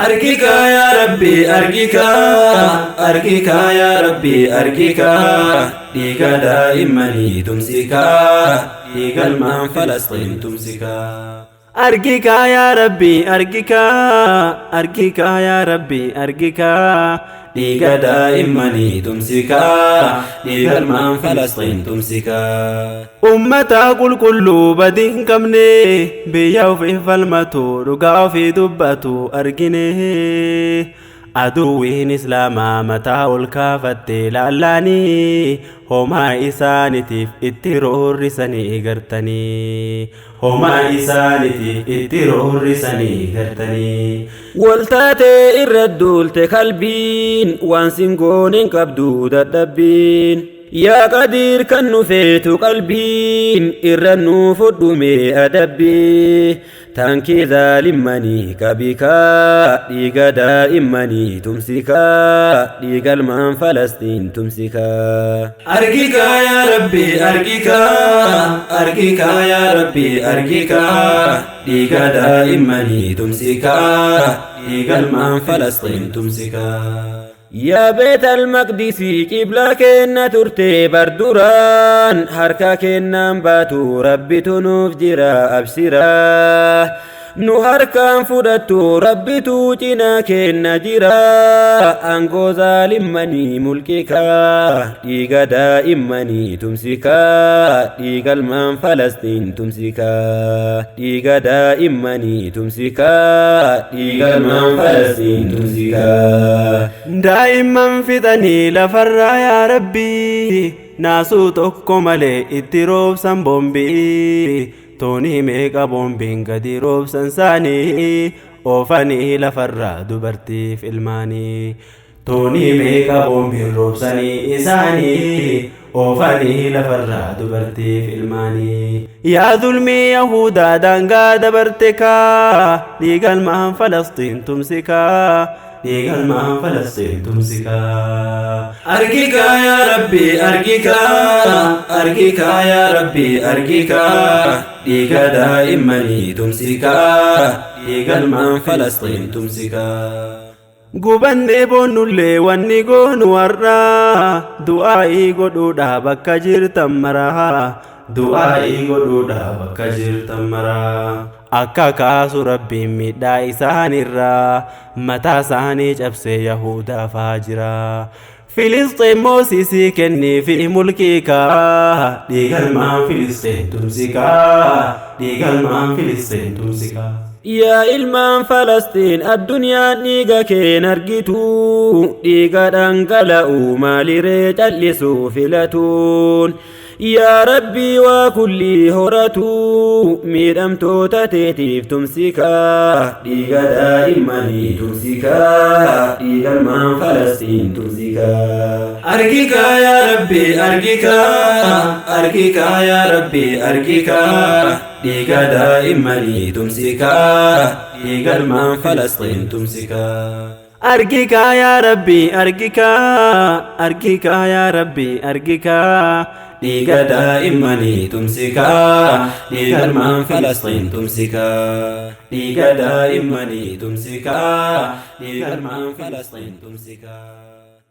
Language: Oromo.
Argikaa yaa Rabbi argikaa, argikaa yaa Rabbi argikaa, dhiiga daa'immanii tumsikaa, dhiiga ilmaan Falasxiin tumsikaa. Argikaa yaa Rabbi argikaa, argikaa yaa Rabbi argikaa, dhiiga daa'immanii tumsikaa, dhiiga ilmaan Falasxiin tumsikaa. Ummata qulqulluu badii hin qabne, biyya ofii falmatu, dhugaa ofii dubbatu argine. Aduwwiin Islaamaa mataa ol kaafatte laallaanii, homaa isaaniitiif itti roorrisanii gartanii. Homaa isaaniitiif itti roorrisanii gartanii. Waltaatee irra duulte kalbiin, waan singoon hin qabdu dadhabbiin. Yaa Qadiir kan nu feetu qalbiin, irra nu fudhume adabbii. Taankii zaalimmanii qabikaa, dhiiga daa'immanii tumsikaa, dhiiga ilmaan Falastiin tumsikaa. Argikaa yaa Rabbi argikaa, argikaa yaa Rabbi argikaa, dhiiga daa'immanii tumsikaa, dhiiga ilmaan Falastiin tumsikaa. Yaa Beet al-Maqdisii qiblaa kenna turte barduraan, harka kennaan baatu Rabbitu nuuf jira abshiraa. Nu harkaan fudhattu Rabbitu cinaa kenna jira, aangoo zaalimmanii mulqikaa, dhiiga daa'immanii tumsikaa, dhiiga ilmaan Falastiin tumsikaa. Dhiiga daa'immanii tumsikaa, dhiiga ilmaan Falastiin tumsikaa. Daa'imman fixanii lafarraa yaa Rabbi, naasuu tokko malee itti roobsan boombii. Toonii meeqa boombiin gadi roobsan saanii, oofanii lafarraa dubartiif ilmaanii. Toonii meeqa boombiin roobsanii isaanii, oofanii lafarraa dubartiif ilmaanii. Yaa zulmii Yahudaa daangaa dabarte kaa, dhiiga ilmaan Falastiin tumsikaa, dhiiga ilmaan Falastiin tumsikaa. Argikaa yaa Rabbi argikaa, argikaa yaa Rabbi argikaa, dhiiga daa'immanii tumsikaa, dhiiga ilmaan Falastiin tumsikaa. Gubannee boonnullee wanni goonu har'aa, du'aa'ii godhuudha bakka jirtan maraa, du'aa'ii godhuudha bakka jirtan maraa. Akka kaasu Rabbiin miidhaa isaanirraa, mataa isaanii cabsee Yahudaa faa jira. Filisxeen moosisii kenniifi mulkii kaa, dhiiga ilmaan Filisxeen tumsikaa, dhiiga ilmaan Filisxeen tumsikaa. Yaa ilmaan Falastiin addunyaan dhiiga keen argitu, dhiiga dhangala'u maaliree callisuu filatuun. Yaa Rabbii waa kullii horatu, miidhamtoota teetiif tumsikaa, dhiiga daa'immanii tumsikaa, dhiiga ilmaan Falastiin tumsikaa. Argikaa yaa Rabbi argikaa, argikaa yaa Rabbi argikaa, dhiiga daa'immanii tumsikaa, dhiiga ilmaan Falastiin tumsikaa. Argikaa yaa Rabbi argikaa, argikaa yaa Rabbi argikaa, dhiiga daa'immanii tumsikaa, dhiiga ilmaan Falastiin tumsikaa. Dhiiga daa'immanii tumsikaa, dhiiga ilmaan Falastiin tumsikaa.